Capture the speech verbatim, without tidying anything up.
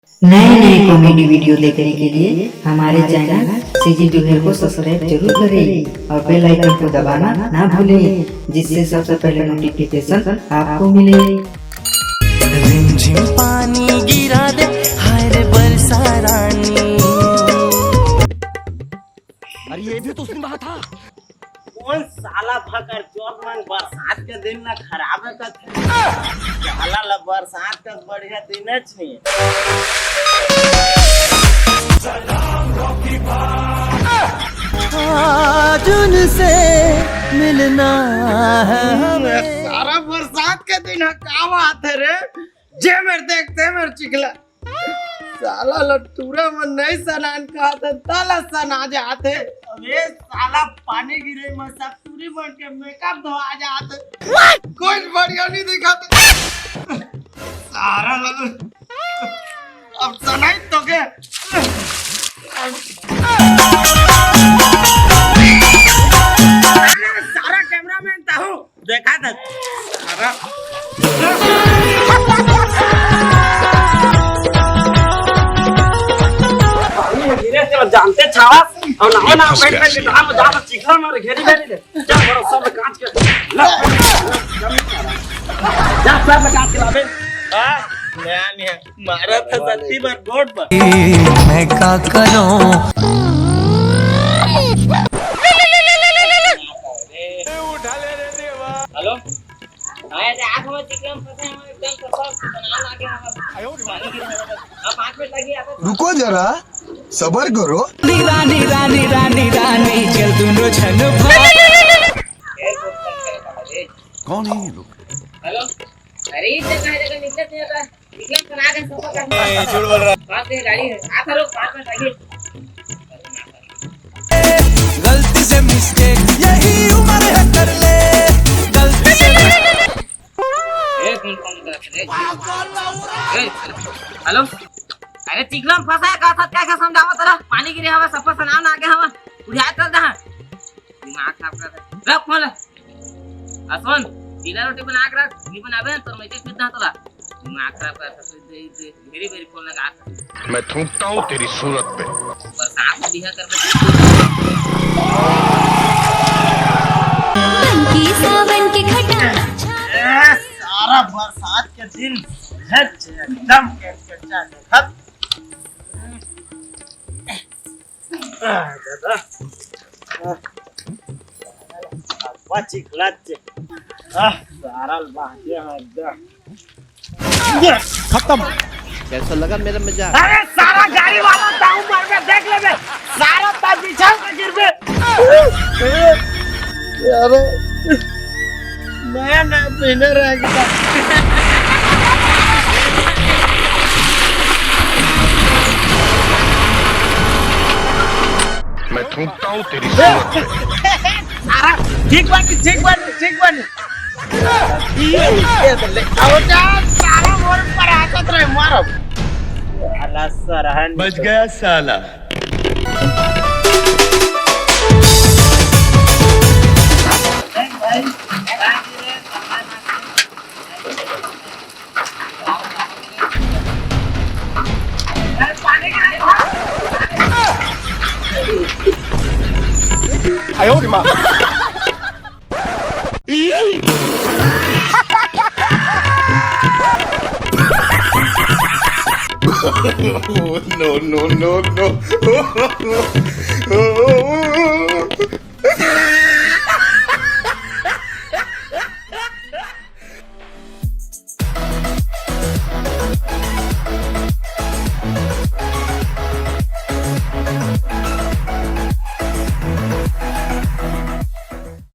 नए नए comedy video देखने के लिए हमारे चैनल सीजी टुहेल को सब्सक्राइब जरूर करें और बेल आइकन को दबाना ना भूलें, जिससे सबसे पहले नोटिफिकेशन आपको मिले। रिमझिम पानी गिरा दे, हाय रे बरसा रानी। अरे, ये भी तो सिनेमा था। कोन साला भकर चोत मन बरसात के दिन ला खराब करथे? साला ला बरसात का बढ़िया दिन च नहीं है। आज उनसे मिलना है हमें। सारा बरसात के दिन ह का बात है रे? जे मेर देखते मेर चिखला। साला ला टूरा मन नहीं सनान कहत हे, ताला सना जात हे। अबे साला पानी गिरे में सब टूरी मन के मेकअप धोआ जात हे। कोई बढ़िया नहीं दिखत। सारा ला अब सनाई तो के। सारा कैमरामैन ताहू देखा था। अरे। धीरे से जानते छावा और ना ना बैठ बैठ के कहा मजा चिखला मार घेरी घेरी दे। जा बड़ा सब कांच के ला। जा सब कांच के लाबे। हां। नया नया मारा था सत्ती बार गोड पर। मैं का करूं? हेलो। हां, यार, आज हम चिकन फंसे हैं, एकदम सब बना लागे हम। पानी गिरा है। हां, पांच मिनट लगी आप। रुको जरा, सबर करो। रानी, रानी, रानी, रानी, चल दोनों झन भाग। कौन है ये लोग? हेलो। अरे, इस जगह है, जगह निकलत नहीं होता। निकलत बना दे, सब का। ए, झूठ बोल रहा है। बात नहीं, गाड़ी है। आ, करो, बात में लगी। गलती से मिस्टेक, यही उम्र है, कर ले। गलती से ए, कौन फोन करत हे? ए, हेलो। अरे, चिखला में फंसा है, का साथ क्या, क्या समझावा तेरा? पानी गिरे हवा, सब पर सनाव ना आगे हवा। उठा कर दहा। दिमाग खराब कर दे। रख फोन। आ सुन, चीला रोटी बना के रख, नहीं बनावे तो मैं फिर ना तोला। दिमाग खराब कर दे, दे, दे, मेरी, मेरी फोन लगा। मैं थूकता हूँ तेरी सूरत पे। बरसात में बिहा करबे। बन के सावन के घटा। ए, सारा बरसात के दिन है, एकदम के, के, के, के, आ, दादा। आ, बची क्लच। आ, सारा बाजे हद। खत्म। कैसा लगा मेरा मजाक? अरे सारा गाड़ी वाला दाऊ मार के देख लेबे। सारा ता बिछा के गिरबे। अरे नया नया पहने रहेगा। मैं थूकता हूँ तेरी सूरत पे। सारा ठीक बानी, ठीक बानी, ठीक बानी। ये ले, आओ जा, सारा मोर पर आकत रहे, मारब। साला सरहन बच गया साला। No, no, no, no.